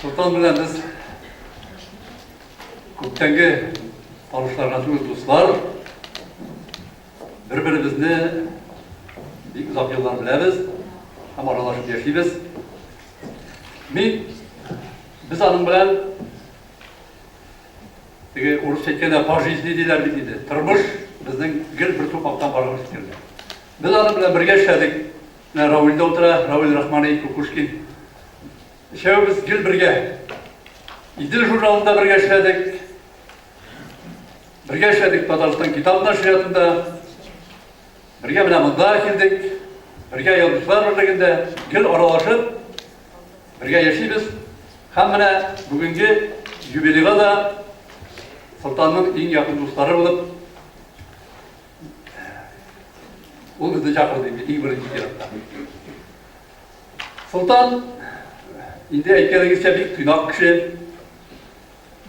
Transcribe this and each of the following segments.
Солтан белән без күптәнге танышлар гына түгел, дуслар. Бер-беребезне бик озак еллар беләбез һәм аралашып яшибез. Мин без аның белән теге урысча әйткәндә по жизни диләр бит инде. Тормыш безнең гел бер сукмактан барган шикелле. Без аның белән бергә эшләдек. Менә Равил дә утыра, Равил Рахмани, Кукушкин. Өчәвебез гел бергә. Идел журналында бергә эшләдек. Бергә эшләдек Татарстан китап нәшриятында. Бергә менә монда килдек. Бергә язучылар берлегендә гел аралашып, бергә яшибез. Һәм менә бүгенге юбилейга да Солтанның иң якын дуслары булып ул безне чакырды инде иң беренче чиратта. Солтан инде әйткәнегезчә бик тыйнак кеше.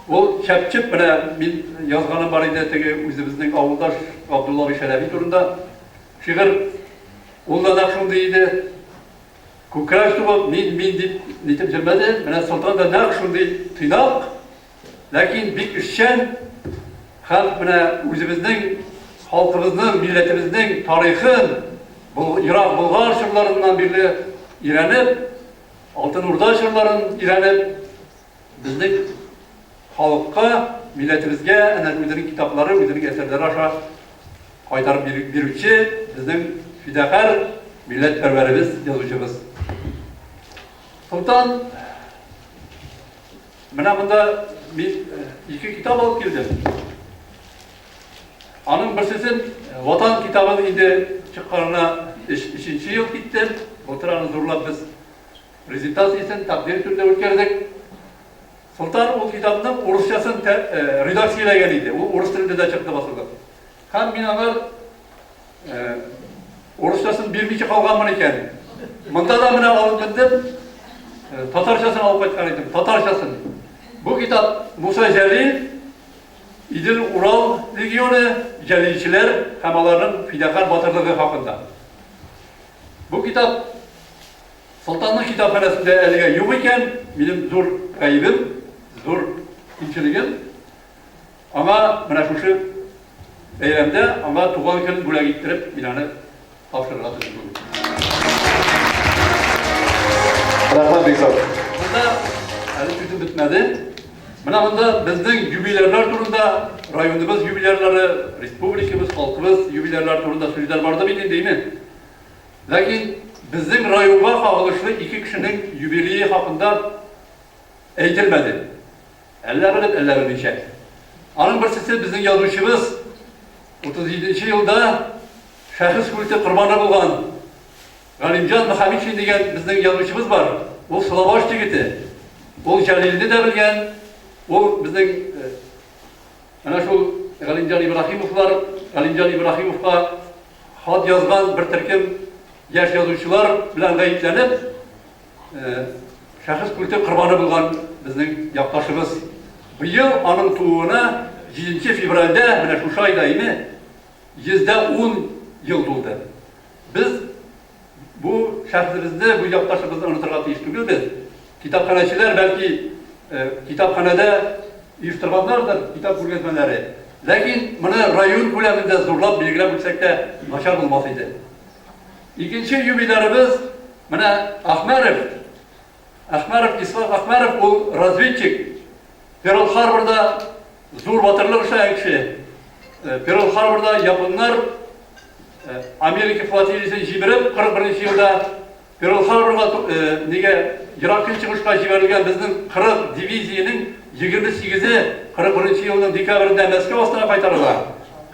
Ул чәпчеп менә мин язганым бар иде теге үзебезнең авылдаш Габдулла абый Шәрәфи турында шигырь. Ул да нәкъ шундый иде. Күкрәк сугып, мин, мин дип нитеп йөрмәде. Менә Солтан да нәкъ шундый тыйнак, ләкин бик эшчән һәм менә үзебезнең халкыбызның, милләтебезнең тарихын ерак Болгар чорларыннан бирле өйрәнеп, Алтын Урда чорларын өйрәнеп, безнең халыкка, милләтебезгә әнә үзенең китаплары, үзенең әсәрләре аша кайтарып бирүче безнең фидакарь милләтпәрвәребез, язучыбыз. Солтан, менә монда мин ике китап алып килдем. Аның берсесен Ватан китабын инде чыкканына өченче ел китте. Былтыр аны зурлап без презентациясен тәкъдир итүне дә үткәрдек. Солтан ул китапның урысчасын редакцияләгән иде. Ул урыс телендә дә чыкты басылып. Һәм мин аңар урысчасын бирмичә калганмын икән. Монда да менә алып мендем. Татарчасын алып кайткан идем. Татарчасын. Бу китап Муса Җәлил, Идел-Урал легионы, җәлилчеләр һәм аларның фидакарь батырлыгы хакында. Бу китап Солтанның китапханәсендә әлегә юк икән, минем зур гаебем, зур кимчелегем. Аңа менә шушы бәйрәмдә аңа туган көн бүләк иттереп, мин аны тапшырырга тотындым. Рәхмәт бик зур. Монда әле сүзем бетмәде. Менә монда безнең юбилярлар турында, районыбыз юбилярлары, республикабыз, халкыбыз юбилярлары турында сүзләр барды бит инде, әйме? Ләкин безнең районга кагылышлы ике кешенең юбилее хакында әйтелмәде. Әллә белеп, әллә белмичә. Аның берсесе безнең язучыбыз, 37 нче елда шәхес культы корбаны булган Галимҗан Мөхәммәтшин дигән безнең язучыбыз бар. Ул Солабаш егете. Ул Җәлилне дә белгән. Ул безнең Менә шул Галимҗан Ибраһимовлар, Галимҗан Ибраһимовка хат язган бер төркем яшь язучылар белән гаепләнеп, шәхес культы корбаны булган безнең якташыбыз. Быел аның тууына 7 февральдә, менә шушы айда име, 110 ел тулды. Без Бу шәхесебезне, бу якташыбызны онытырга тиеш түгелбез. Китапханәчеләр, бәлки, китапханәдә оештырганнардыр китап күргәзмәләре. Ләкин моны район күләмендә зурлап билгеләп үтсәк тә начар булмас иде. Икенче юбилярыбыз менә Әхмәров. Әхмәров, Ислам Әхмәров ул разведчик. Перл-Харборда зур батырлык эшләгән кеше. Перл-Харборда японнар Америка флотилиясен җимереп, 41 нче елда Перл-Харборга нигә Ерак Көнчыгышка җибәрелгән безнең 40 дивизиянең 28-е 41 нче елның декабрендә Мәскәү астына кайтарыла.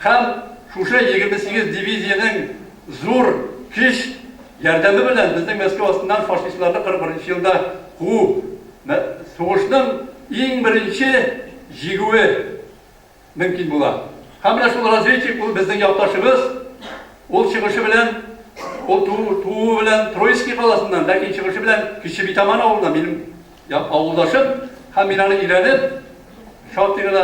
Һәм шушы 28 дивизиянең зур көч ярдәме белән безнең Мәскәү астыннан фашистларны 41 нче елда куу, сугышның иң беренче җигүе мөмкин була. Һәм менә шул разведчик, ул безнең якташыбыз, ул чыгышы белән, ул туу, тууы белән Троицкий каласыннан, ләкин чыгышы белән Кече Битаман авылыннан, минем авылдашым, һәм мин аны өйрәнеп, шактый гына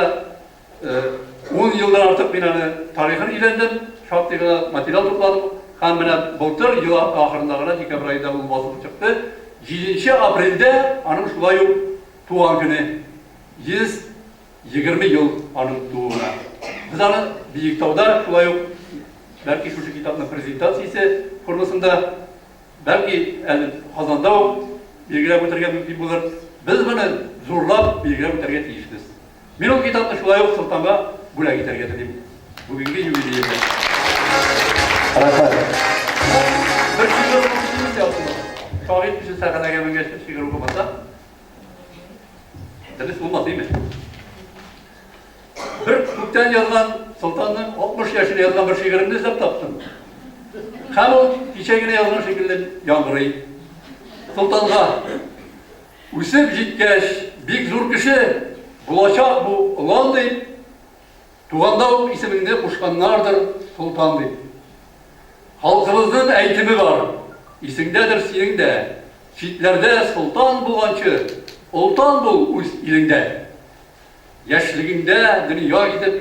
10 елдан артык мин аны тарихын өйрәндем, шактый гына материал тупладым, һәм менә былтыр ел ахырында гына, декабрь аенда ул басылып чыкты. 7 апрельдә аның шулай ук. туган көне, 120 ел аның тууына. Без аны Биектауда шулай ук, бәлки шушы китапның презентациясе формасында, бәлки әле Казанда ук билгеләп үтәргә мөмкин булыр. Без моны зурлап билгеләп үтәргә тиешбез. Мин ул китапны шулай ук Солтанга бүләк итәргә телим. Бүгенге юбилее белән. Рәхмәт. Бер шигырь укып китим инде, Абдулла. Шагыйрь кеше сәхнәгә менгәч бер шигырь укымаса, дөрес булмас, димме? Бер күптән язган Солтанның 60 яшендә язган бер шигыремне эзләп таптым. Һәм ул кичә генә язган шикелле яңгырый. Солтанга үсеп җиткәч, бик зур кеше булачак бу олан дип, туганда ук исемеңне кушканнардыр Солтан дип. Халкыбызның әйтеме бар, исеңдәдер синең дә, читләрдә солтан булганчы, олтан бул үз илеңдә. Яшьлегеңдә дөнья гизеп,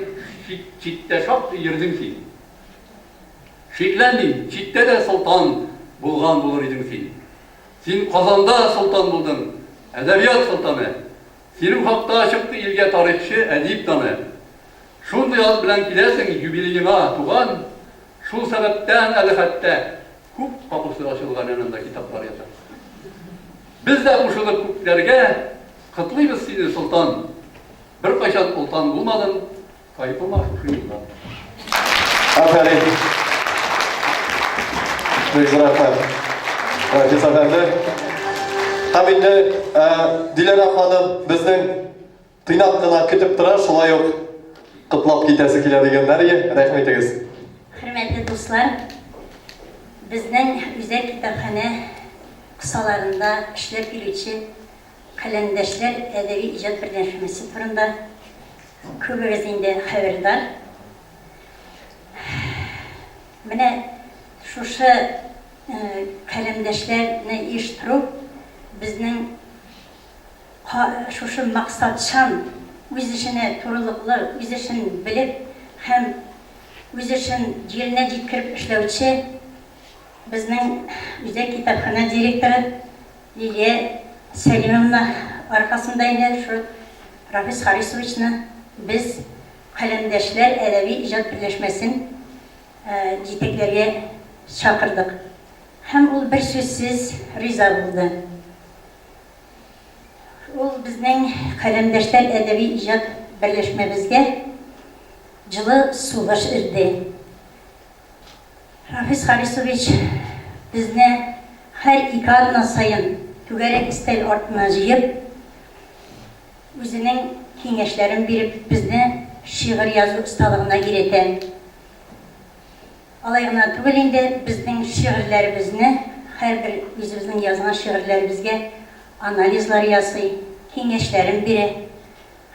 читтә шактый йөрдең син. Шикләнмим, читтә дә солтан булган булыр идең син. Син Казанда солтан булдың, әдәбият солтаны. Синең хакта чыкты илгә тарихчы, әдип даны. Шундый ат белән киләсең юбилееңа, туган. Шул сәбәптән әле хәтта күп капусы ачылган янында китаплар ята. Без дә кушылып күкләргә котлыйбыз сине, солтан. Беркайчан олтан булмадың, тайпылма шушы юлдан. Афәрин. Бик зур рәхмәт. Рафис әфәнде. Һәм инде Диләрә ханым безнең тыйнак кына көтеп тора, шулай ук котлап китәсе килә дигәннәр ие. Рәхим итегез. Хөрмәтле дуслар, безнең үзәк китапханә кысаларында эшләп килүче Каләмдәшләр әдәби иҗат берләшмәсе турында күбегез инде хәбәрдар. Менә шушы каләмдәшләрне оештыру безнең шушы максатчан, үз эшенә турылыклы, үз эшен белеп һәм үз эшен җиренә җиткереп эшләүче безнең үзәк китапханә директоры Лилия Сәлимовна аркасында инде шул Рафис Харисовичны без Каләмдәшләр әдәби иҗат берләшмәсен җитәкләргә чакырдык. Һәм ул берсүзсез риза булды. Ул безнең Каләмдәшләр әдәби иҗат берләшмәбезгә җылы сулыш өрде. Рафис Харисович безне һәр ике атна саен түгәрәк өстәл артына җыеп, үзенең киңәшләрен биреп, безне шигырь язу осталыгына өйрәтә. Алай гына түгел инде, безнең шигырьләребезне, һәрбер үзебезнең язган шигырьләребезгә анализлар ясый, киңәшләрен бирә.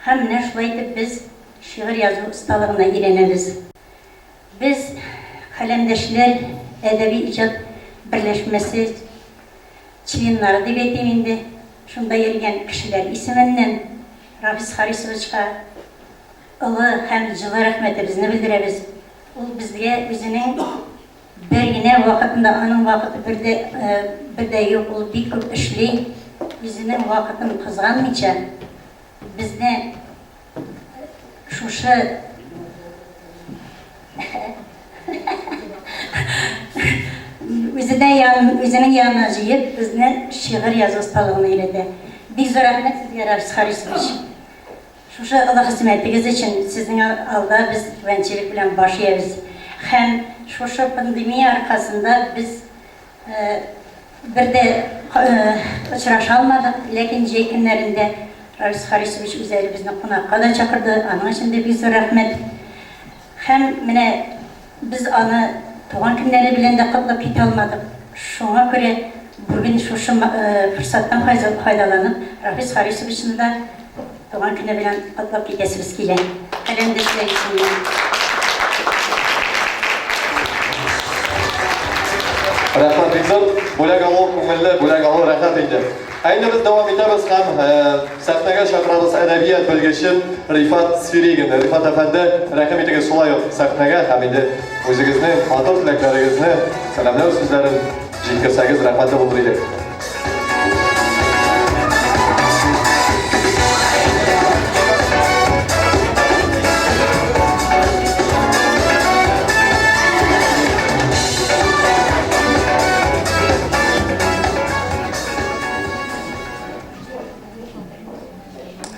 Һәм менә шулай итеп без шигырь язу осталыгына өйрәнәбез. Без, Каләмдәшләр әдәби иҗат берләшмәсе членнары дип әйтим инде, шунда йөргән кешеләр исеменнән Рафис Харисовичка олы һәм җылы рәхмәтебезне белдерәбез. Ул безгә үзенең бер генә вакытында, аның вакыты бер дә, бер дә юк, ул бик күп эшли, үзенең вакытын кызганмыйча, безне шушы үзенә ян, үзенең янына җыеп, безне шигырь язу осталыгына өйрәтә. Бик зур рәхмәт сезгә, Рафис Харисович. Шушы олы хезмәтегез өчен сезнең алда без түбәнчелек белән баш иябез. Һәм шушы пандемия аркасында без бер дә очраша алмадык, ләкин җәй көннәрендә Равис Харисович үзе әле безне кунакка да чакырды, аның өчен дә бик зур рәхмәт. Һәм менә без аны туган көннәре белән дә котлап китә алмадык. Шуңа күрә бүген шушы форсаттан файдаланып, Рафис Харисовичны да туган көне белән котлап китәсебез килә. Каләмдәшләр исеменнән. Рәхмәт бик зур. Бүләк алу күңелле, бүләк алу рәхәт инде. Ә инде без дәвам итәбез һәм сәхнәгә чакырабыз әдәбият белгечен Рифат Сверигин. Рифат әфәнде, рәхим итегез шулай ук сәхнәгә һәм инде үзегезнең матур теләкләрегезне, сәламләү сүзләрен җиткерсәгез рәхмәтле булыр идек.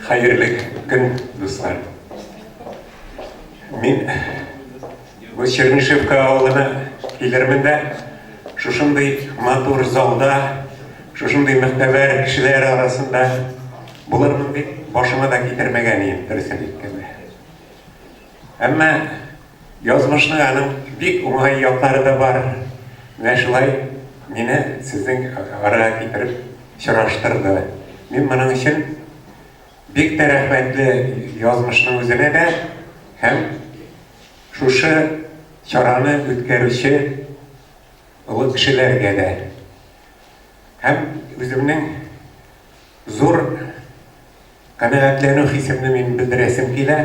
Хәерле көн, дуслар. Мин бу Чернышевка авылына килермен дә, шушындый матур залда, шушындый мөхтәбәр кешеләр арасында булырмын дип башыма да китермәгән идем, дөресен әйткәндә. Әмма язмышның аның бик уңай яклары да бар. Менә шулай мине сезнең арага китереп очраштырды. Мин моның өчен бик тә рәхмәтле язмышның үзенә дә һәм шушы чараны үткәрүче олы кешеләргә дә. Һәм үземнең зур канәгатьләнү хисемне мин белдерәсем килә,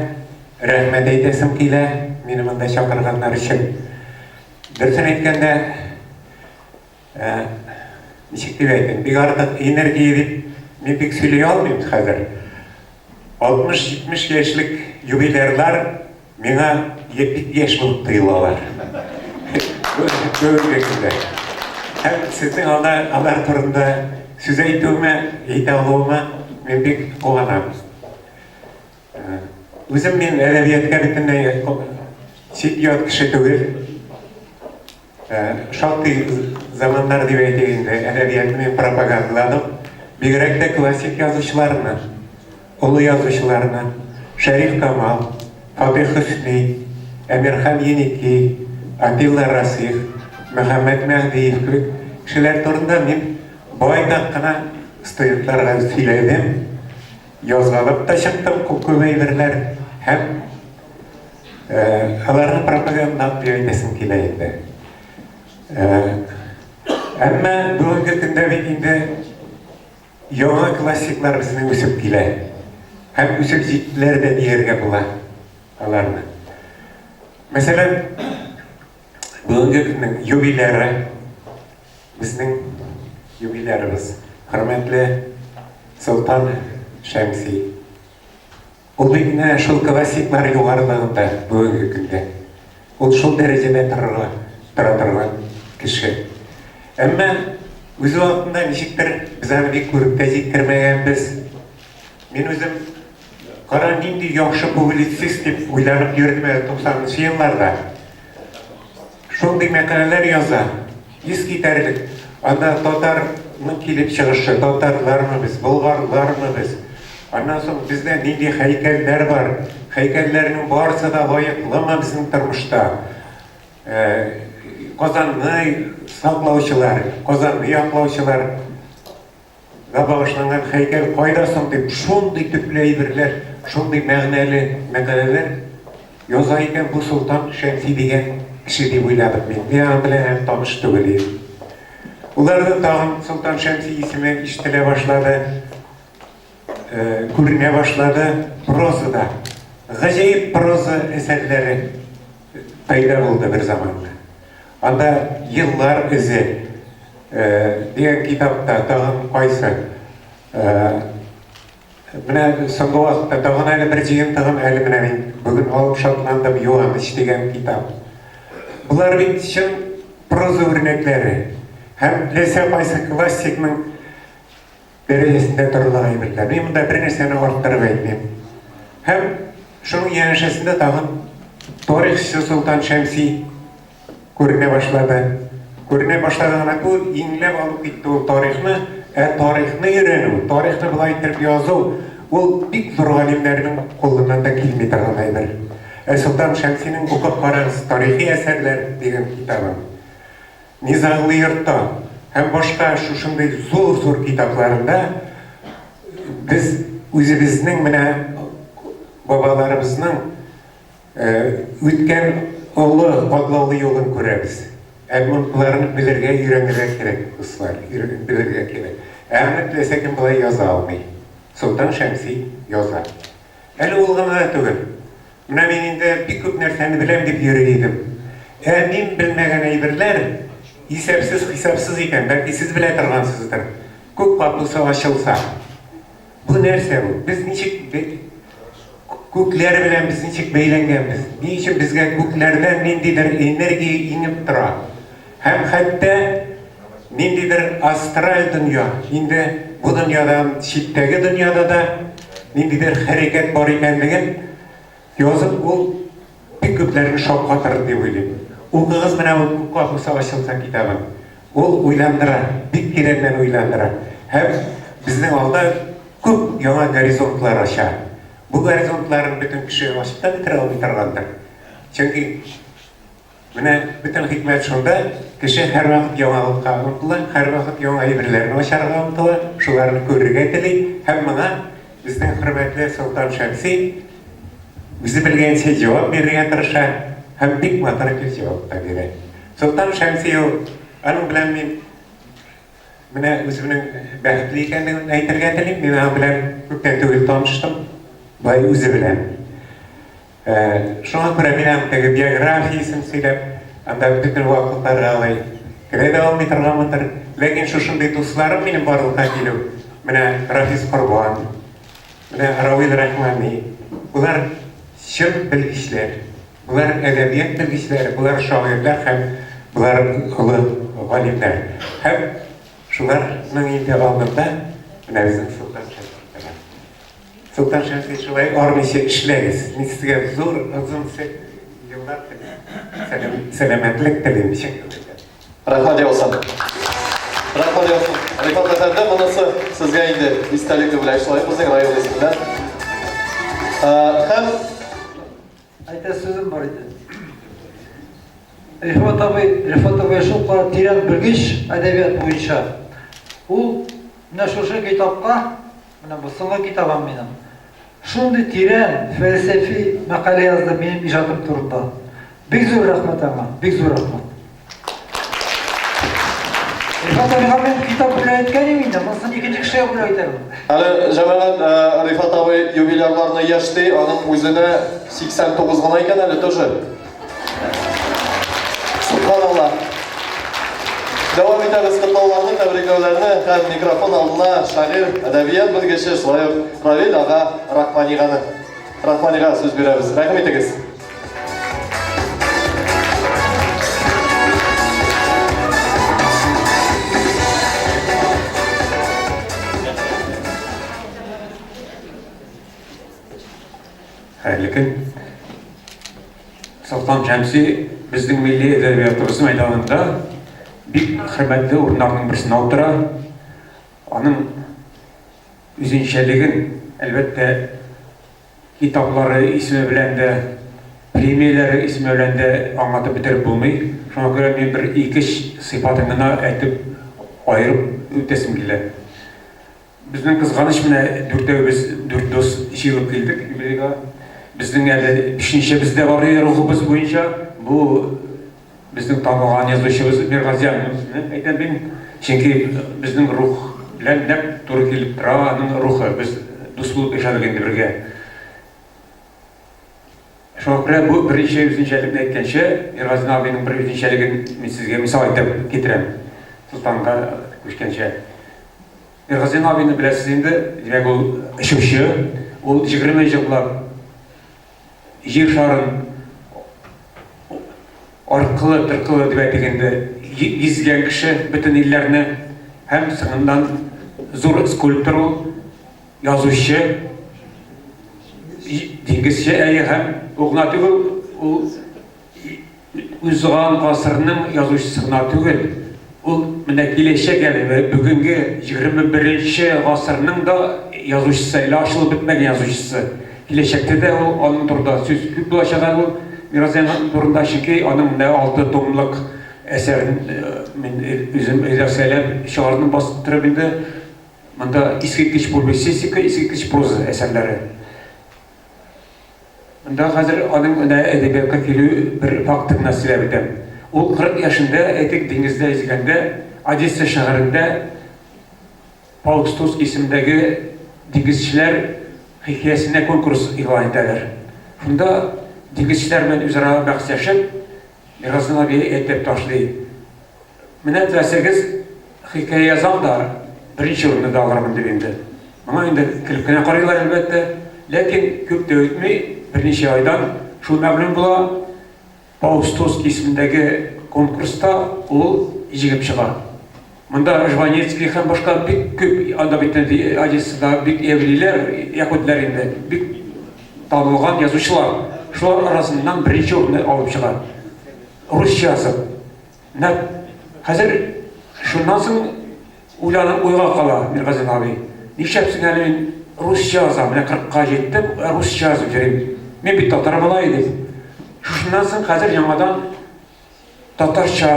рәхмәт әйтәсем килә мине монда чакырганнар өчен. Дөресен әйткәндә, ничек дип әйтим, бик артык энергия дип мин бик сөйли алмыйм хәзер. 60-70 яшьлек юбилярлар миңа бик яшь булып тоелалар. Бүгенге көндә. Һәм сезнең алда алар турында сүз әйтүемә, әйтә алуыма мин бик куанам. Үзем мин әдәбиятка бөтенләй чит-ят кеше түгел. Шактый заманнар дип әйтик инде, әдәбиятны мин пропагандаладым. Бигрәк тә классик язучыларны, олы язучыларны, Шәриф Камал, Фатих Хөсни, Әмирхан Еники, Атилла Расих, Мөхәммәт Мәһдиев кебек кешеләр турында мин байтак кына студентларга сөйләдем, язгалап та чыктым күп күп әйберләр һәм Аларны пропагандалап дип әйтәсем килә инде. Әмма бүгенге көндә бит инде яңа классиклар безнең үсеп килә. Һәм үсеп җиттеләр дә дияргә була аларны. Мәсәлән, бүгенге көннең юбиляры, безнең юбилярыбыз, хөрмәтле Солтан Шәмси. Ул бит менә шул классиклар югарылыгында бүгенге көндә. Ул шул дәрәҗәдә торырга, тора торган кеше. Әмма үз вакытында ничектер без аны бик күреп тә җиткермәгәнбез. Мин үзем кара нинди яхшы публицист дип уйланып йөрдем әле 90 нчы елларда. Шундый мәкаләләр яза, ис китәрлек. Анда татарның килеп чыгышы, татарлармы без, болгарлармы без? Аннан соң бездә нинди һәйкәлләр бар? Һәйкәлләрнең барысы да лаеклымы безнең тормышта? Казанны саклаучылар, Казанны яклаучылар га багышланган һәйкәл кайда соң дип, шундый төпле әйберләр, шундый мәгънәле мәкаләләр яза икән бу Солтан Шәмси дигән кеше дип уйладым мин. Мин аның белән әле таныш түгел идем. Ул арада тагын Солтан Шәмси исеме ишетелә башлады, күренә башлады прозада. Гаҗәеп проза әсәрләре пәйда булды бер заманны. Анда Еллар эзе дигән китапта тагын кайсы менә соңгы вакытта тагын әле бер җыентыгым әле менә мин бүген алып шатландым Юаныч дигән китап. Болар бит чын проза үрнәкләре һәм теләсә кайсы классикның дәрәҗәсендә торырлык әйберләр. Мин монда бер нәрсәне арттырып әйтмим. Һәм шуның янәшәсендә тагын тарихчы Солтан Шәмси күренә башлады. Күренә башлады гына түгел, иңләп алып китте ул тарихны. Ә тарихны өйрәнү, тарихны болай иттереп язу, ул бик зур галимнәрнең кулыннан да килми торган әйбер. Ә Солтан Шәмсинең укып карагыз Тарихи әсәрләр дигән китабын. Низаглы йортта һәм башка шушындый зур-зур китапларында без үзебезнең менә бабаларыбызның үткән олы, катлаулы юлын күрәбез. Ә боларны белергә, өйрәнергә кирәк, дуслар, белергә кирәк. Ә аны теләсә кем болай яза алмый. Солтан Шәмси яза. Әле ул гына да түгел. Менә мин инде бик күп нәрсәне беләм дип йөри идем. Ә мин белмәгән әйберләр исәпсез-хисапсыз икән, бәлки сез белә торгансыздыр. Күк капусы ачылса. Бу нәрсә бу? Без ничек күкләр белән без ничек бәйләнгәнбез? Ни өчен безгә күкләрдән ниндидер энергия иңеп тора? Һәм хәтта ниндидер астраль дөнья, инде бу дөньядан читтәге дөньяда да. ниндидер хәрәкәт бар икәнлеген язып, ул бик күпләрне шаккатырыр дип уйлыйм. Укыгыз менә бу Күк капусы ачылса китабын. Ул уйландыра, бик тирәннән уйландыра. Һәм безнең алда күп яңа горизонтлар ача. Бу горизонтларны бөтен кеше ачып та бетерә алмый торгандыр. Чөнки менә бөтен хикмәт шунда, кеше һәрвакыт яңалыкка омтыла, һәрвакыт яңа әйберләрне ачарга омтыла, шуларны күрергә тели һәм моңа безнең хөрмәтле Солтан Шәмси үзе белгәнчә җавап бирергә тырыша һәм бик матур итеп җавап та бирә. Солтан Шәмси ул, аның белән мин менә үземнең бәхетле икәнлегемне әйтергә телим, мин аның белән күптән түгел таныштым, бай үзе белән. Шуңа күрә мин аның теге биографиясен сөйләп, анда бөтен ваклыкларга алай керә дә алмый торганмындыр. Ләкин шушындый дусларым минем барлыкка килү, менә Рафис Корбан, менә Равил Рахмани, болар чын белгечләр, болар әдәбият белгечләре, болар шагыйрьләр һәм болар олы галимнәр. Һәм шуларның инде алдында менә безнең Солтан Шәмси тора. Солтан Шәмси, шулай армыйча эшләгез. Мин сезгә зур, озын еллар телим. Сәламәтлек телим, чын күңелдән. Рәхмәт яусын. Рәхмәт яусын. Рифат әфәнде, монысы сезгә инде истәлекле бүләк шулай безнең район исеменнән. Һәм Әйтә сүзем бар иде. Рифат абый, Рифат абый шул кадәр тирән белгеч әдәбият буенча. Ул менә шушы китапка Менә бу соңгы китабым минем. Шундый тирән, фәлсәфи мәкалә язды минем иҗатым турында. Бик зур рәхмәт аңа, бик зур рәхмәт. Рифат абыйга мин китап бүләк иткән идем инде, монысын икенче кешегә бүләк итәрмен. Әле җәмәгать Рифат абый юбилярларны яшьти, аның үзенә 89 гына икән әле тоже. Субханалла. Дәвам итәбез котлауларны, тәбрикләүләрне һәм микрофон алдына шагыйрь, әдәбият белгече, шулай ук Равил ага Рахманиганы. Рахманига сүз бирәбез. Рәхим итегез. Хәерле көн. Солтан Шәмси безнең милли әдәбиятыбыз мәйданында бик хөрмәтле урыннарның берсенә утыра. Аның үзенчәлеген, әлбәттә, китаплары исеме белән дә, премияләре исеме белән дә аңлатып бетереп булмый. Шуңа күрә мин бер ике сыйфатын гына әйтеп, аерып үтәсем килә. Безнең кызганыч менә дүртәүбез, дүрт дус җыелып килдек юбилейга. Безнең әле бишенчебез дә бар иде рухыбыз буенча. Бу безнең танылган язучыбыз Миргазияновны әйтәм мин. Чөнки безнең рух белән нәкъ туры килеп тора аның рухы. Без дус булып яшәдек инде бергә. Шуңа күрә бу беренче үзенчәлекне әйткәнче, Миргазин абыйның бер үзенчәлеген мин сезгә мисал итеп китерәм. Солтанга күчкәнчә. Миргазин абыйны беләсез инде, димәк, ул очучы, ул 20 еллап җир шарын аркылы торкылы дип әйтик инде, гизгән кеше бөтен илләрне һәм соңыннан зур скульптор ул. Язучы, диңгезче әйе һәм ул гына түгел, ул узган гасырның язучысы гына түгел, ул менә киләчәк әле, бүгенге 21 гасырның да язучысы, әле ачылып бетмәгән язучысы. Киләчәктә дә ул аның турында сүз күп булачак әле ул Миразян турында, чөнки аның менә алты томлык әсәрен мин үзем редакцияләп чыгардым, бастырып инде. Монда искиткеч публицистика, искиткеч проза әсәрләре. Монда хәзер аның менә әдәбиятка килү бер факты гына сөйләп үтәм. Ул 40 яшендә, әйтик, диңгездә йөзгәндә, Одесса шәһәрендә Паустовский исемендәге диңгезчеләр хикәясенә конкурс игълан итәләр. Шунда диңгезчеләр белән үзара бәхәсләшеп, Миргазин абый әйтеп ташлый. Менә теләсәгез, хикәя язам да, беренче урынны да алырмын дип инде. Моңа инде көлеп кенә карыйлар, әлбәттә. Ләкин күп тә үтми, берничә айдан шул мәгълүм була, Паустовский исемендәге конкурста ул җиңеп чыга. Монда Жванецкий һәм башка бик күп, анда бит инде Одессада бик еврейләр, яһүдләр инде, бик танылган язучылар. Шулар арасыннан беренче урынны алып чыга. Русча язып. Менә хәзер шуннан соң уйланып уйга кала Миргазин абый. Нишләп соң әле мин русча язам, менә кырыкка җиттем, русча язып йөрим. Мин бит татар малае дип. Шушыннан соң хәзер яңадан татарча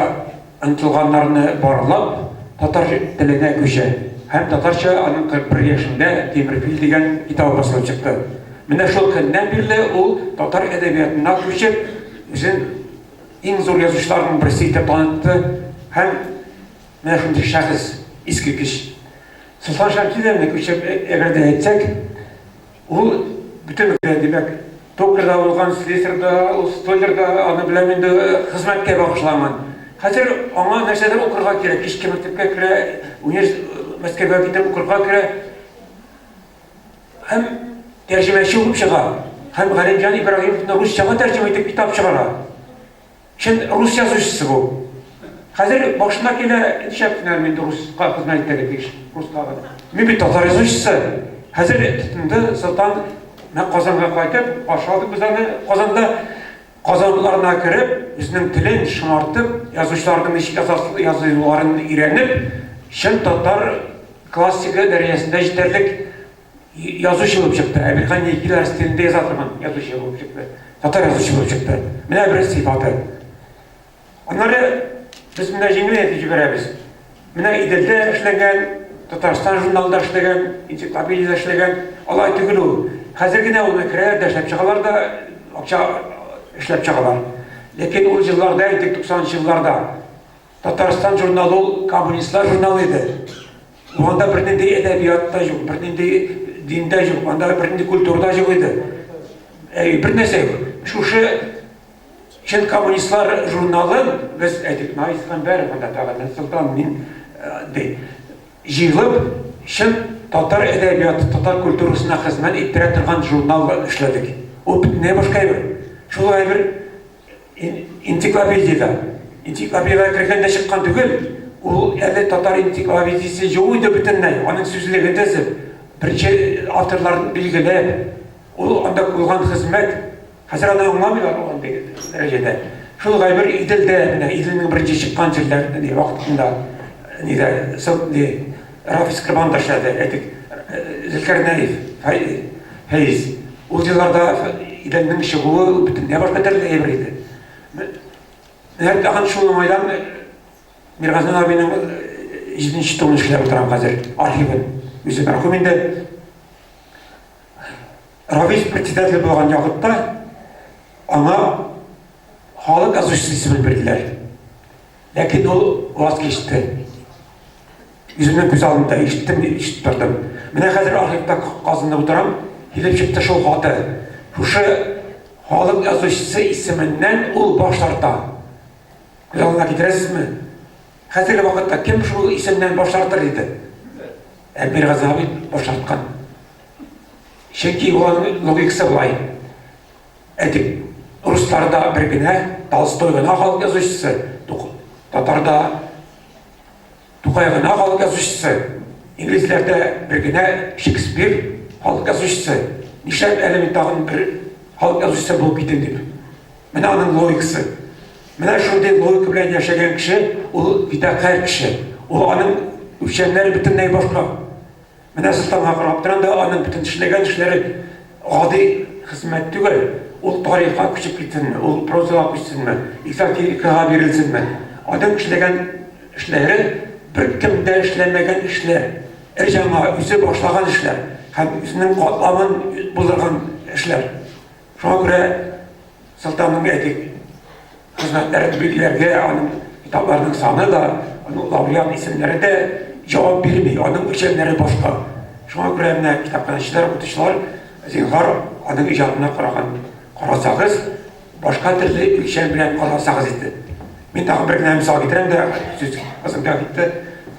ынтылганнарны барлап, татар теленә күчә. Һәм татарча аның 41 яшендә Тимер фил дигән китабы басылып чыкты. Менә шул көннән бирле ул татар әдәбиятына күчеп, үзен иң зур язучыларның берсе итеп танытты һәм менә шундый шәхес, искиткеч. Солтан Шәмсидәнне күчеп, әгәр дә әйтсәк, Ул бөтен димәк, токарь да булган, слесарь да, ул столяр да, аны беләм инде, хезмәткә багышланган. Хәзер аңа нәрсәдер укырга кирәк, кичке мәктәпкә керә, универс Мәскәүгә китеп укырга керә. Һәм тәрҗемәче булып чыга. Һәм Галимҗан Ибраһимовны русчага тәрҗемә итеп китап чыгара. Чын рус язучысы бу. Хәзер башына килә, нишләп кенә мин руска хезмәт итәргә тиеш, руска гына. Мин бит татар язучысы. Хәзер тотынды Солтан менә Казанга кайтып, каршы алдык без аны Казанда. Казанларына кереп, үзенең телен шомартып, язучыларның ничек язуларын өйрәнеп, чын татар классигы дәрәҗәсендә җитәрлек Язучы булып чыкты. Әмирхан Еникиләр стилендә яза торган язучы булып чыкты. Татар язучы булып чыкты. Менә бер сыйфаты. Аннары без менә җиңел әйтеп җибәрәбез. Менә Иделдә эшләгән, Татарстан журналында эшләгән, энциклопедиядә эшләгән, алай түгел ул. Хәзер генә ул керәләр дә эшләп чыгалар да, акча эшләп чыгалар. Ләкин ул елларда, әйтик, 90 нчы елларда Татарстан журналы ул коммунистлар журналы иде. Анда бернинди әдәбият та юк, бернинди дин дә юк, анда бернинди культура да юк иде. Әй, бер нәрсә юк. Шушы чын коммунистлар журналын без әйтик, Наис Гамбәров анда тагын, Солтан мин ди. Җыелып, чын татар әдәбияты, татар культурасына хезмәт иттерә торган журнал эшләдек. Ул бөтенләй башка әйбер. Шул әйбер Энциклопедиядә. Энциклопедиягә кергән дә чыккан түгел, ул әле татар энциклопедиясе юк иде бөтенләй, аның сүзлеген төзеп, беренче авторларын билгеләп, ул анда куелган хезмәт, хәзер аны аңламыйлар ул андый дәрәҗәдә. Шул гайбер Иделдә, менә Иделнең беренче чыккан җирләр, ни вакытында, нидә, ни, Рафис Корбан да эшләде, әйтик, Зөлкәрнәев, Фәиз. Ул елларда идәннең чыгуы бөтенләй башка төрле әйбер иде. Менә тагын шул уңайдан Миргазин абыйның җиденче томын эшләп утырам хәзер, архивын. Үзе мәрхүм инде. Равис председатель булган вакытта аңа халык язучысы исемен бирделәр. Ләкин ул ваз кичте. Үземнең күз алдымда ишеттем, ишетеп тордым. Менә хәзер архивта казынып утырам, килеп чыкты шул хаты. Шушы халык язучысы исеменнән ул баш тарта. Күз алдына китерәсезме? Хәзерге вакытта кем шул исемнән баш тартыр иде? Ә Миргазин абый баш тарткан. Чөнки аның логикасы болай. Әйтик, русларда бер генә Толстой гына халык язучысы, татарда Тукай гына халык язучысы, инглизләрдә бер генә Шекспир халык язучысы. Нишләп әле мин тагын бер халык язучысы булып китим дип. Менә аның логикасы. Менә шундый логика белән яшәгән кеше, ул фидакарь кеше. Ул аның үлчәмнәре бөтенләй башка. Менә Солтанга карап торам да, аның бөтен эшләгән эшләре гади хезмәт түгел. Ул тарихка күчеп китсенме, ул прозага күчсенме, экзотикага бирелсенме. Аның эшләгән эшләре беркем дә эшләмәгән эшләр. Өр-яңа, үзе башлаган эшләр һәм үзенең катламын булдырган эшләр. Шуңа күрә Солтанның әйтик, хезмәтләрен билгеләргә аның китапларының саны да, аның лауреат исемнәре дә җавап бирми, аның үлчәмнәре башка. Шуңа күрә менә китапханәчеләр, укытучылар, зинһар, аның иҗатына караган карасагыз, башка төрле үлчәм белән карасагыз иде. Мин тагын бер генә мисал китерәм дә, сүз озынга китте.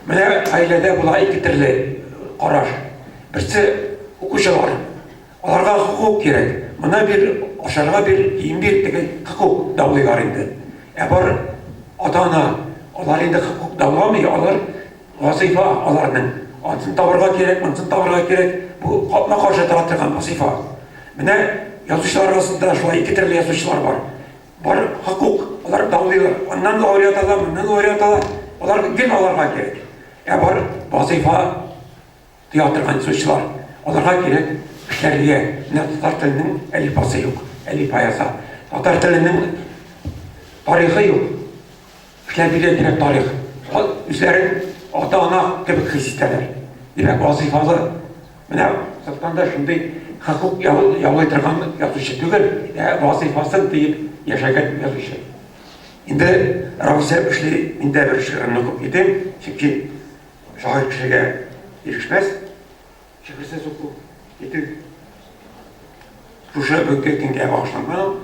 Менә гаиләдә була ике төрле караш. Берсе укучылар. Аларга хокук кирәк. Моны бир, ашарга бир, кием бир, теге хокук даулыйлар инде. Ә бар ата-ана, алар инде хокук дауламый, алар Вазыйфа аларның. Анысын табырга кирәк, монысын табырга кирәк. Бу капма-каршы тора торган вазыйфа. Менә язучылар арасында шулай ике төрле язучылар бар. Бар хокук, алар даулыйлар. Аннан лауреат ала, моннан лауреат ала. Алар гел аларга кирәк. Ә бар вазыйфа тоя торган язучылар. Аларга кирәк эшләргә. Менә татар теленең әлифбасы юк, әлифба яза. Татар теленең тарихы юк. Эшләргә кирәк тарих. Үзләрен ата-ана кебек хис итәләр. Димәк, вазыйфалы. Менә Солтан да шундый хокук яулый торган язучы түгел, ә вазыйфасын тоеп яшәгән язучы. Инде Равис эшли, мин дә бер шигыремне укып китим, чөнки шагыйрь кешегә ирешмәс шигырьсез уку китү. Шушы бүгенге көнгә багышланган ул.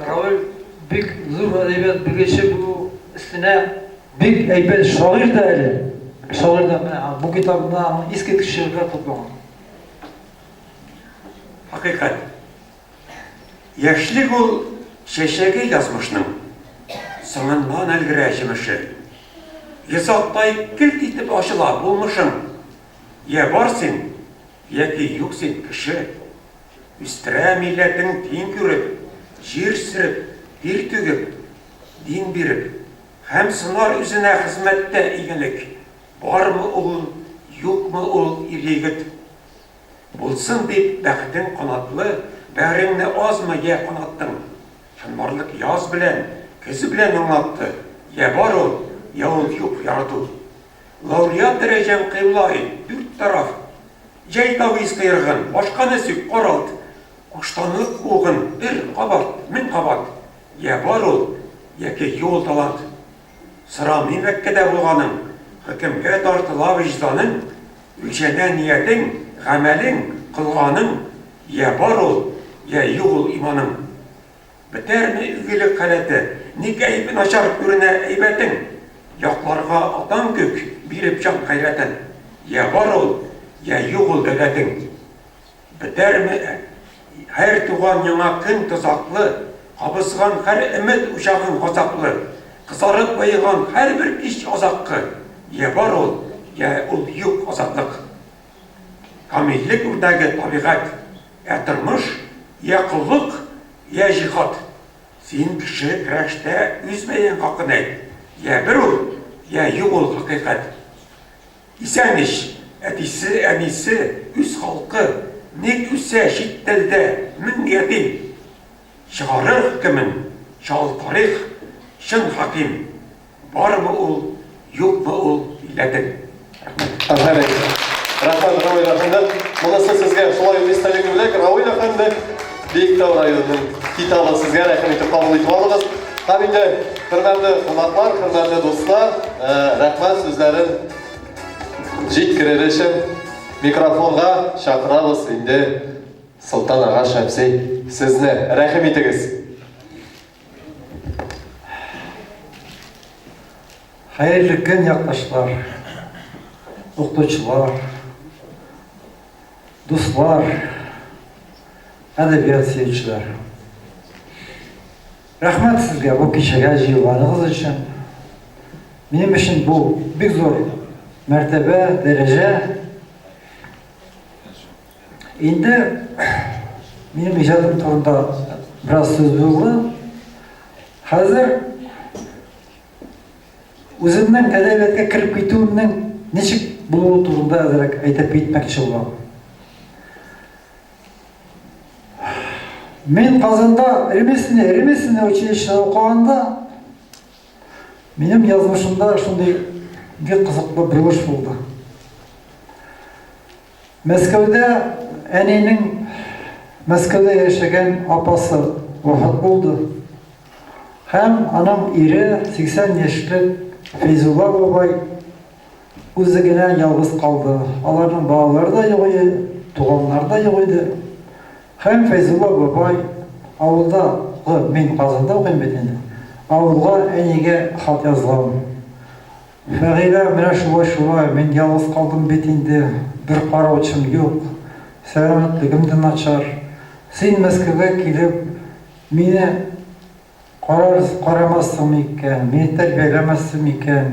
Равил бик зур әдәбият белгече булу өстенә бик әйбәт шагыйрь дә әле. Шагыйрь дә менә бу китабында аның искиткеч шигырьләр тупланган. Хакыйкать. Яшьлек ул чәчәге язмышның, Соңыннан өлгерә җимеше. Йозактай келт итеп ачыла булмышың, Йә бар син, яки юк син, кеше. Үстерә милләтең тиң күреп, Җир сөреп, тир түгеп, дин биреп. Һәм сынар үзенә хезмәттә игелек, Бармы ул, юкмы ул ир-егет? Булсын дип бәхетең канатлы, Бәгыреңне азмы йә канаттың? Чынбарлык яз белән, көз белән аңлатты, Йә бар ул, йә ул юк ярату. Лауреат дәрәҗәң кыйбла ит, дүрт тараф. Җәй тавис кыергын, башканы сүк, каралт. Куштанлык куыгын бер кабат, мең кабат. Йә бар ул, яки юк ул талант. Сорамыйм Мәккәдә булганың, хөкемгә тартыла вөҗданың, үлчәнә ниятең, гамәлең, кылганың, йә бар ул, йә юк ул иманың. Бетәрме изгелек халәте? Ник әйб начар күренә әйбәтең? Якларга атаң күк биреп җан гайрәтен. Йә бар ул, йә юк ул дәүләтең. Бетәрме һәр туган яңа көн тозаклы, Кабызган һәр өмет учагың газаплы, Кызарып баеган һәрбер кич азаккы, Йә бар ул, йә ул юк азатлык. Камиллек үрнәге табигать, ә тормыш, йә коллык, йә җихад. Син, кеше, көрәштә үз бәяң хакын әйт, йә бер ул, йә юк ул хакыйкать. Исән ич, әтисе, әнисе, үз халкы, ник үсә чит телдә мең ятим? Чыгарыр хөкемен чал тарих, чын хаким. Бармы ул, юкмы ул милләтең? Рәхмәт. Афәрин. Рәхмәт, Равил әфәнде. Монысы сезгә шулай ук истәлекле бүләк. Равил әфәнде, Биектау районының китабы сезгә, рәхим итеп кабул итеп алыгыз. Һәм инде, хөрмәтле кунаклар, хөрмәтле дуслар, рәхмәт сүзләрен җиткерер өчен микрофонга чакырабыз инде Солтан ага Шәмси, сезне, рәхим итегез. Хәерле көн, якташлар, укытучылар, дуслар, әдәбият сөючеләр. Рәхмәт сезгә бу кичәгә җыелганыгыз өчен. Минем өчен бу бик зур мәртәбә, дәрәҗә. Инде минем иҗатым турында бераз сүз булды. Хәзер үземнең әдәбиятка кереп китүемнең ничек булуы турында әзрәк әйтеп китмәкче булам. Мин Казанда ремесленный, ремесленный училищеда укыганда минем язмышымда шундый бик кызыклы борылыш булды. Мәскәүдә әнинең Мәскәүдә яшәгән апасы вафат булды. Һәм аның ире 80 яшьлек Фәйзулла бабай үзе генә ялгыз калды. Аларның балалары да юк иде, туганнары да юк иде. Һәм Фәйзулла бабай авылдагы, мин Казанда укыйм бит инде, авылга әнигә хат язган. Фәгыйлә, менә шулай-шулай, мин ялгыз калдым бит инде, бер караучым юк, сәламәтлегем дә начар. Син Мәскәүгә килеп, мине карар, карамассың микән, мине тәрбияләмәссең микән?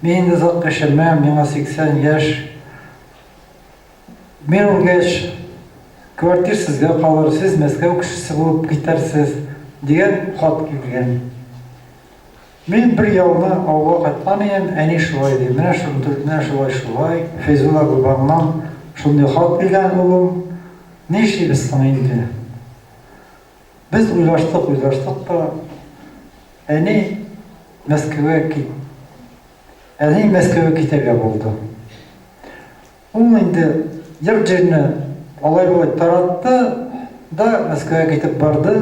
Мин инде озак яшәмәм, миңа 80 яшь. Мин үлгәч, квартир сезгә калыр, сез Мәскәү кешесе булып китәрсез, дигән хат килгән. Мин бер ялны авылга кайткан идем, әни шулай ди, менә шундый, менә шулай шулай, Фәйзулла бабаңнан шундый хат килгән, улым, нишлибез соң инде? Без уйлаштык, уйлаштык та, әни Мәскәүгә кит, әни Мәскәүгә китәргә булды. Ул инде йорт-җирне алай-болай таратты да Мәскәүгә китеп барды.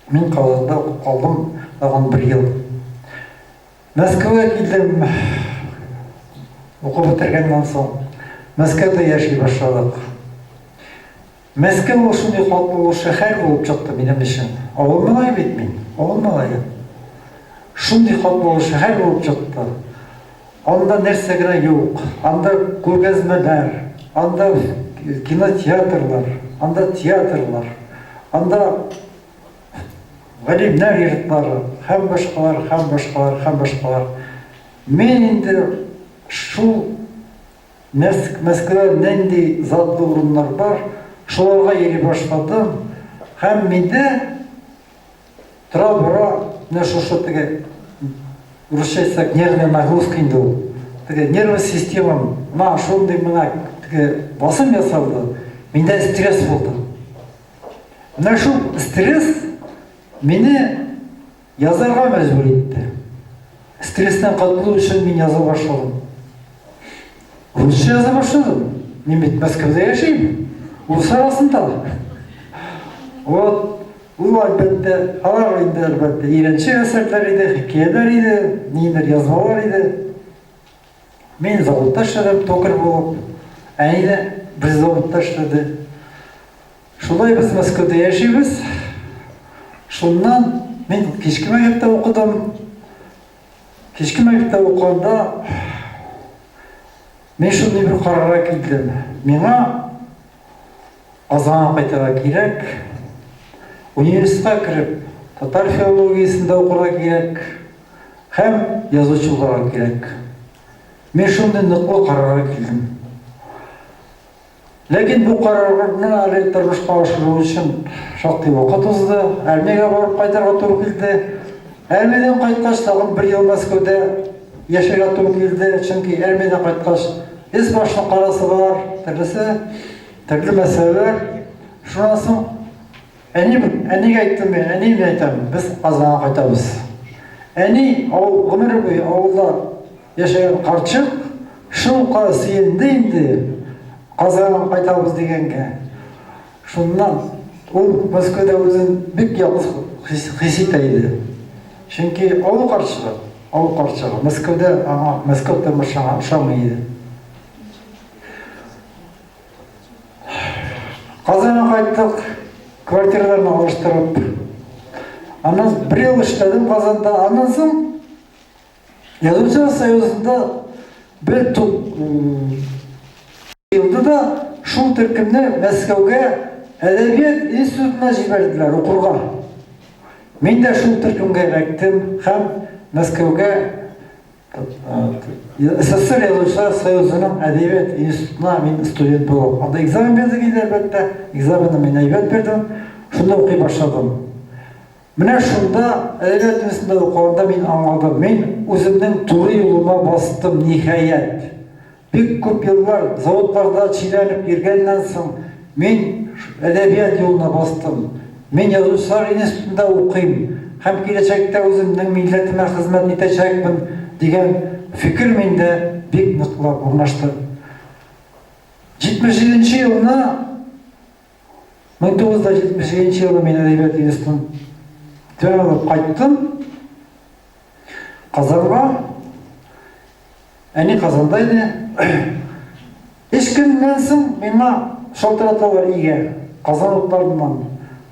Мин Казанда укып калдым тагын бер ел. Мәскәүгә килдем, укып бетергәннән соң. Мәскәүдә яши башладык. Мәскәү ул шундый катлаулы шәһәр булып чыкты минем өчен. Авыл малае бит мин, авыл малае. Шундый катлаулы шәһәр булып чыкты. Анда нәрсә генә юк. Анда күргәзмәләр, анда кинотеатрлар, анда театрлар, анда галимнәр йортлары һәм башкалар, һәм башкалар, һәм башкалар. Мин инде шул Мәскәүдә нинди затлы урыннар бар, шуларга йөри башладым. Һәм миндә тора-бара менә шушы теге, русча әйтсәк, нервная нагрузка инде ул. Теге нервный системам мына шундый мына теге басым ясалды, миндә стресс булды. Менә шул стресс мине Язарга мәҗбүр итте. Стресстан котылу өчен мин яза башладым. Русча яза башладым. Мин бит Мәскәүдә яшим. Урыс арасында. Вот. Ул әлбәттә, алар инде әлбәттә өйрәнчек әсәрләр иде, хикәяләр иде, ниндидер язмалар иде. Мин заводта эшләдем, токарь булып. Әни дә бер заводта эшләде. Шулай без Мәскәүдә яшибез. Шуннан мин кичке мәктәптә укыдым. Кичке мәктәптә укыганда мин шундый бер карарга килдем. Миңа Казанга кайтырга кирәк. Университетка кереп, татар филологиясендә укырга кирәк һәм язучы булырга кирәк. Мин шундый ныклы карарга килдем. Ләкин бу карарны әле тормышка ашыру өчен шактый вакыт узды. Армиягә барып кайтырга туры килде. Армиядән кайткач, тагын бер ел Мәскәүдә яшәргә туры килде. Чөнки армиядән кайткач, өс башны карасы бар, төрлесе, төрле мәсьәләләр. Шуннан соң әни, әнигә әйттем мин, әни, мин әйтәм, без Казанга кайтабыз. Әни авыл, гомере буе авылда Яшәгән карчык шулка сөенде инде, Казанга кайтабыз дигәнгә. Шуннан ул Мәскәүдә үзен бик ялгыз хис итә иде. Чөнки авыл карчыгы, авыл карчыгы, Мәскәүдә аңа, Мәскәү тормышы аңа ошамый иде. Казанга кайттык, квартираларны алыштырып. Аннан бер ел эшләдем Казанда, аннан соң Язучылар союзында бер туп җыелды да, шул төркемне Мәскәүгә әдәбият институтына җибәрделәр укырга. Мин дә шул төркемгә эләктем һәм Мәскәүгә СССР Язучылар союзының әдәбият институтына мин студент булып. Анда экзамен бирдек инде, әлбәттә. Экзаменны мин әйбәт бирдем. Шунда укый башладым. Менә шунда, әдәбият институтында укыганда мин аңладым, мин үземнең туры юлыма бастым, ниһаять. Бик күп еллар заводларда чиләнеп йөргәннән соң, мин әдәбият юлына бастым. Мин язучылар институтында укыйм һәм киләчәктә үземнең милләтемә хезмәт итәчәкмен дигән фикер миндә бик ныклап урнашты. 77 нче елны 1977 елны мин әдәбият институтын тәмамлап кайттым. Казанга. Әни Казанда иде. Өч көннән соң миңа шалтыраталар өйгә, Казан утларыннан.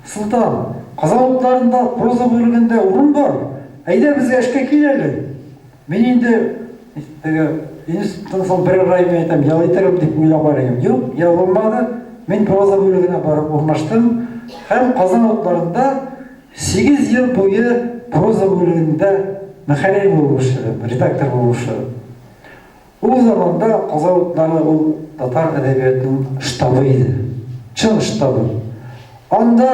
Солтан, Казан утларында проза бүлегендә урын бар. Әйдә безгә эшкә кил әле. Мин инде теге институттан соң берәр ай мин әйтәм, ял итермен дип уйлап барыйм. Юк, ял булмады. Мин проза бүлегенә барып урнаштым һәм Казан утларында 8 ел буе проза бүлегендә мөхәррир булып эшләдем, редактор булып эшләдем. Ул заманда Казан утлары ул татар әдәбиятының штабы иде. Чын штабы. Анда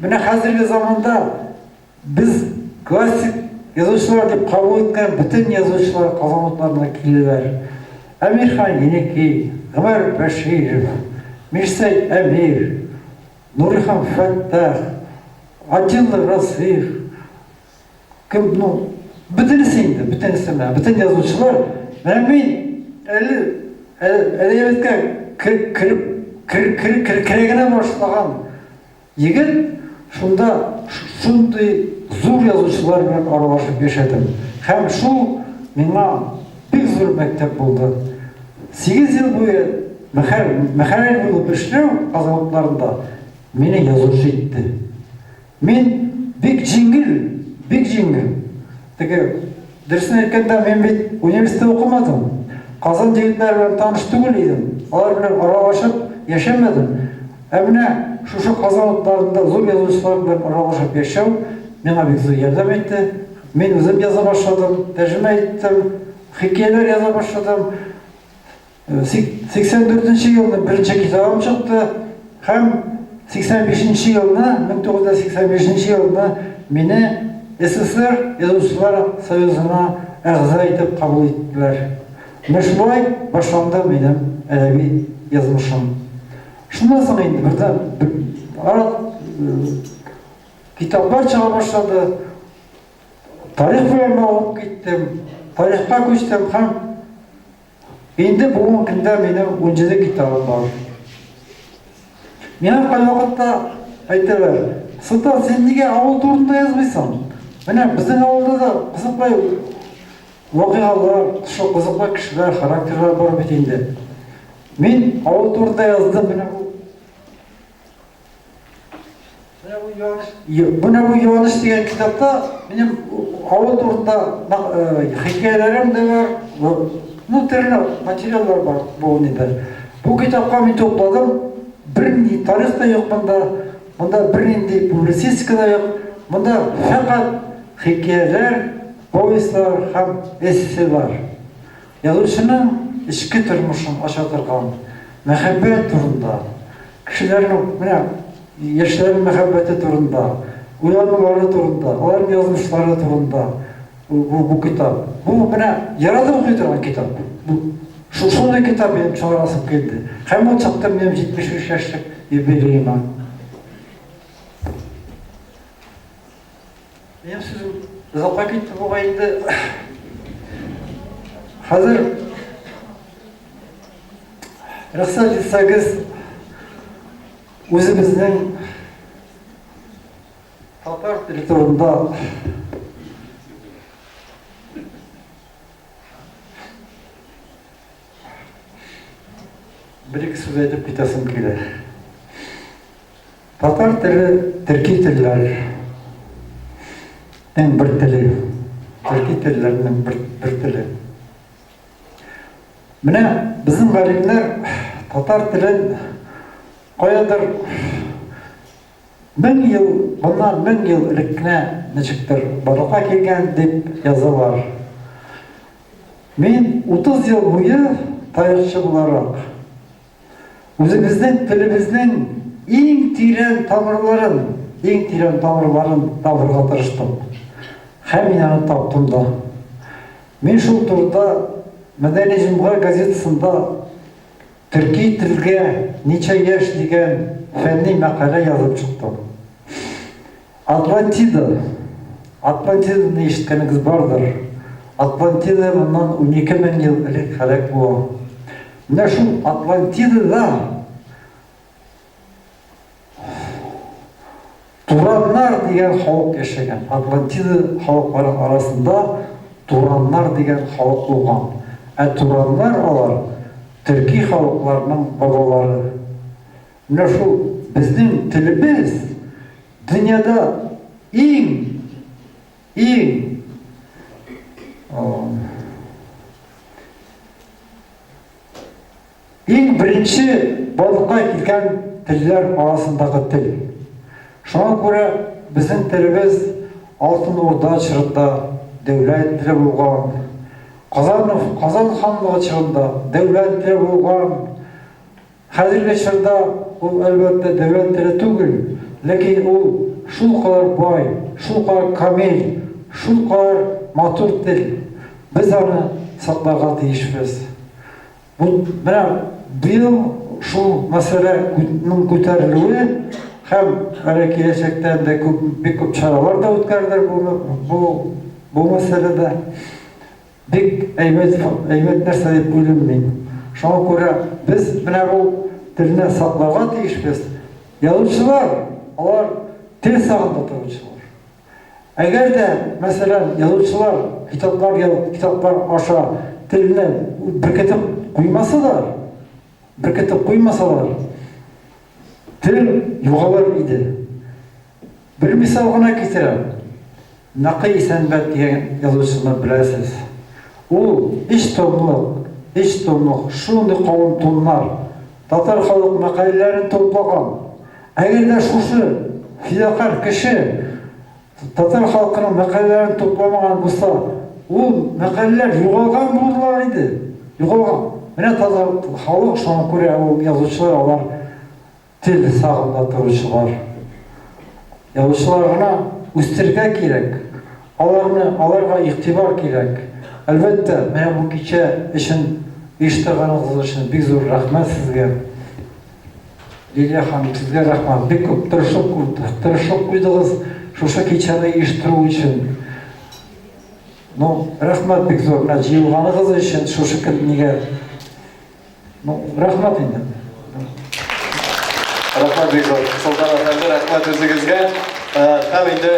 менә хәзерге заманда без классик язучылар дип кабул иткән бөтен язучылар Казан утларына килделәр. Әмирхан Еники, Гомәр Бәширов, Мирсәй Әмир, Нурихан Фәттах, Атилла Расих, кем, ну, бөтенесе инде, бөтенесе менә, бөтен язучылар. Менә мин әле әдәбиятка кереп, кереп, керә генә башлаган егет, шунда шундый зур язучылар белән аралашып яшәдем. Һәм шул миңа бик зур мәктәп булды. 8 ел буе мөхәррир булып эшләү Казан утларында мине язучы итте. Мин бик җиңел, бик җиңел. Теге, дөресен әйткәндә, мин бит университетта укымадым. Казан егетләре белән таныш түгел идем. Алар белән аралашып яшәмәдем. Ә менә шушы Казан утларында зур язучылар белән аралашып яшәү миңа бик зур ярдәм итте. Мин үзем яза башладым, тәрҗемә иттем, хикәяләр яза башладым. 84 нче елны беренче китабым чыкты һәм 85 нче елны, 1985 нче елны мине СССР Язучылар союзына әгъза итеп кабул иттеләр. Менә шулай башланды минем әдәби язмышым. Шуннан соң инде бердән ара китаплар чыга башлады. Тарих белән мавыгып киттем, тарихка күчтем һәм Инде бүгенге көндә минем 17 китабым бар. Миңа кайвакытта әйтәләр, Солтан, син нигә авыл турында язмыйсың? Менә безнең авылда да кызыклы вакыйгалар, шул кызыклы кешеләр, характерлар бар бит инде. Мин авыл турында яздым, менә бу Менә бу юаныш, менә бу юаныш дигән китапта минем авыл турында хикәяләрем дә бар, ну, төрле материаллар бар бу нидә. Бу китапка мин тупладым, бернинди тарих та юк монда, монда бернинди публицистика да юк, монда фәкать хикәяләр, повестьлар һәм эсселар. Язучының эчке тормышын ача торган мәхәббәт турында, кешеләрнең, менә яшьләрнең мәхәббәте турында, уйланулары турында, аларның язмышлары турында бу, бу китап. Бу менә яратып укый торган китап. Бу шундый китап минем чыгарасым килде. Һәм ул чыкты минем 75 яшьлек юбилеема. Минем сүзем озакка китте бугай инде. Хәзер рөхсәт итсәгез, үзебезнең татар теле турында бер-ике сүз әйтеп китәсем килә. Татар теле төрки телләр нең бер теле. Төрки телләрнең бер, бер теле. Менә безнең галимнәр татар телен каядыр мең ел, моннан мең ел элек кенә ничектер барлыкка килгән дип язалар. Мин 30 ел буе тарихчы буларак Үзебезнең телебезнең иң тирән тамырларын, иң тирән тамырларын табырга тырыштым. Һәм мин аны таптым да. Мин шул турыда Мәдәни җомга газетасында Төрки телгә ничә яшь дигән фәнни мәкалә язып чыктым. Атлантида. Атлантиданы ишеткәнегез бардыр. Атлантида моннан 12 мең ел элек һәлак була. Менә шул Атлантидада Тураннар дигән халык яшәгән. Атлантида халыклары арасында тураннар дигән халык булган. Ә тураннар алар төрки халыкларның бабалары. Менә шул безнең телебез дөньяда иң, иң иң беренче барлыкка килгән телләр арасындагы тел. Шуңа күрә безнең телебез Алтын Урда чорында дәүләт теле булган. Казан, Казан ханлыгы чорында дәүләт теле булган. Хәзерге чорда ул, әлбәттә, дәүләт теле түгел, ләкин ул шулкадәр бай, шулкадәр камил, шулкадәр матур тел. Без аны сакларга тиешбез. Бу менә быел шул мәсьәләнең күтәрелүе һәм әле киләчәктә дә күп, бик күп чаралар да үткәрелер бу, бу, бу мәсьәләдә. Бик әйбәт, әйбәт нәрсә дип уйлыйм мин. Шуңа күрә без менә бу телне сакларга тиешбез. Язучылар, алар тел сагында торучылар. Әгәр дә, мәсәлән, язучылар китаплар язып, китаплар аша телне беркетеп куймасалар, беркетеп куймасалар, тел югалыр иде. Бер мисал гына китерәм. Нәкый Исәнбәт дигән язучыны беләсез. Ул өч томлык, өч томлык шундый калын томнар татар халык мәкаләләрен туплаган. Әгәр дә шушы фидакарь кеше татар халкының мәкаләләрен тупламаган булса, ул мәкаләләр югалган булырлар иде. Югалган. Менә татар халык шуңа күрә ул язучылар алар тел сагында торучылар. Язучылар гына үстерергә кирәк. Аларны, аларга игътибар кирәк. Әлбәттә, менә бу кичә өчен оештырганыгыз өчен бик зур рәхмәт сезгә. Лилия ханым, сезгә рәхмәт. Бик күп тырышлык, тырышлык куйдыгыз шушы кичәне оештыру өчен. Ну, рәхмәт бик зур. Менә җыелганыгыз өчен шушы көннегә. Ну, рәхмәт инде. Рәхмәт бик зур. Солтан әфәнде, рәхмәт үзегезгә. Һәм инде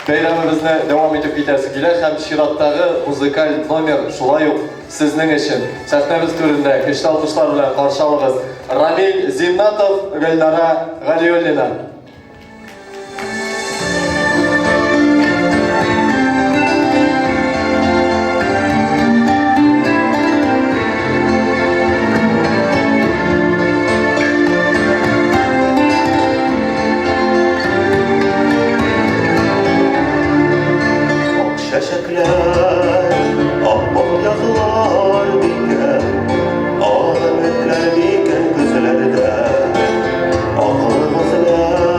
бәйрәмебезне дәвам итеп китәсе килә һәм чираттагы музыкаль номер шулай ук сезнең өчен. Сәхнәбез түрендә көчле алкышлар белән каршы алыгыз. Рамил Зиннатов, Гөлнара Галиуллина. Ак чәчәкләр, ап-ак язлар микән, Ак өметләр микән көзләрдә? Акылы гүзәл.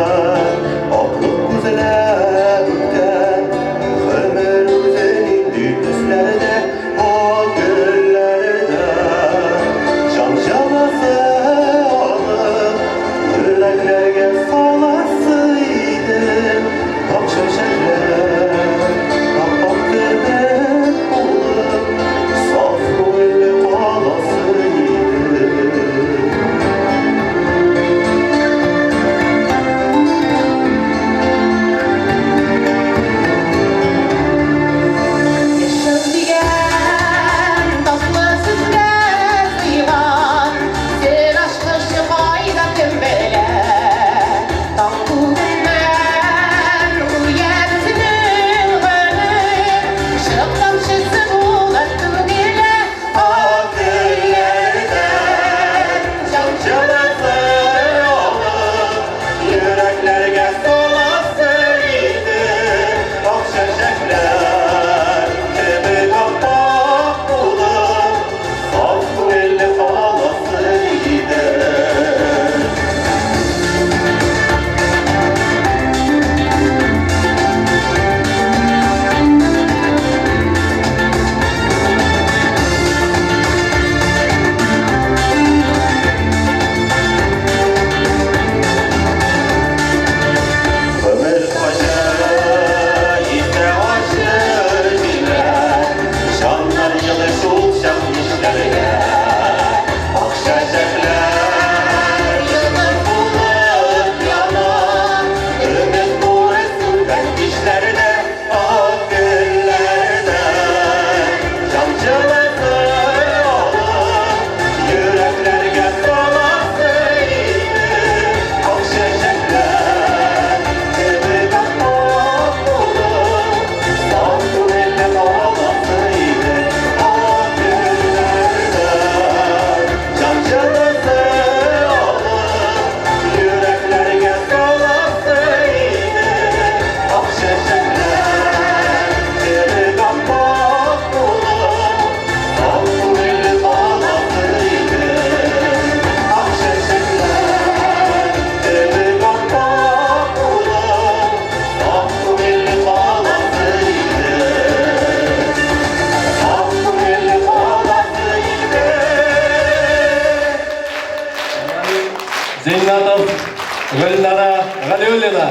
Гөлнара Галиуллина.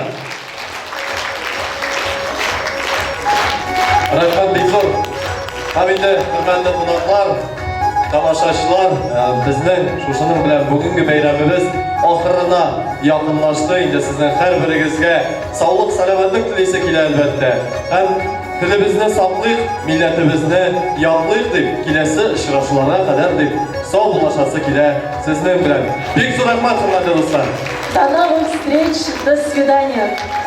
Рәхмәт бик зур. Һәм инде, хөрмәтле кунаклар, тамашачылар, э, безнең шушының белән бүгенге бәйрәмебез ахырына якынлашты. Инде сезнең һәрберегезгә саулык, сәламәтлек телисе килә әлбәттә. Һәм телебезне саклыйк, милләтебезне яклыйк дип, киләсе очрашуларга кадәр дип сау булашасы килә сезнең белән. Бик зур рәхмәт, хөрмәтле дуслар. До новых встреч, до свидания.